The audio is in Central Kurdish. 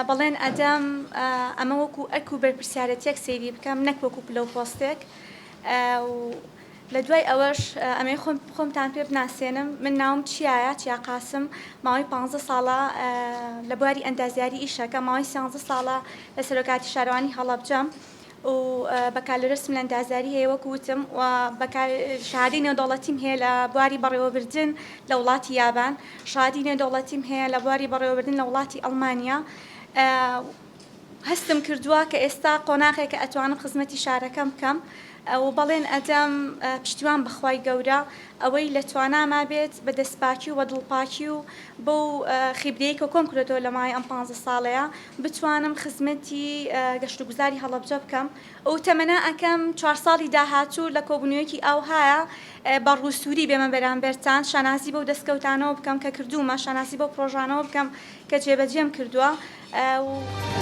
بەڵێن ئەدەم ئەمە وەکو ئەرک و بەرپرسیارەتیەک سەیری بکەم نەک وەکو پلە و پۆستێک و لە دوای ئەوەش ئەمەوێ خۆم خۆمتان پێ بناسێنم من ناوم چیایە چیا قاسم ماوەی پانزە ساڵە لە بواری ئەندازیاری ئیشەکەم ماوەی سیانزە ساڵە لە سەرۆکاتی شارەوانی هەڵەبجەم و بەکالۆرێسم لە ئەندازیاری هەیە وەکو وتم و شەهادەی نێودەوڵەتیم هەیە لە بواری بەڕێوەبردن لە وڵاتی یابان شەهادی نێودەوڵەتیم هەیە لە بواری بەڕێوەبردن لە وڵاتی ئەڵمانیا هەستم کردووە کە ئێستا قۆناغێکە ئەتوانم خزمەتی شارەکەم بکەم و بەڵێن ئەدەم پشتیوان بە خوای گەورە ئەوەی لە تواناما بێت بە دەستپاکی و بە دڵپاکی و بەو خیبرەی کە کۆم کردۆتەوە لە ماوەی ئەم پانزە ساڵەیا بتوانم خزمەتی گەشتوگوزاری هەڵەبجە بکەم و تەمەنا ئەکەم چوار ساڵی داهاتوو لە کۆبوونەوەیەکی ئاوهایا بە ڕووسووری بێمە بەرامبەرتان شانازی بەو دەستکەوتانەوە بکەم کە کردوومە شانازی بەو پڕۆژانەوە بکەم کە جێبەجێم کردووە و.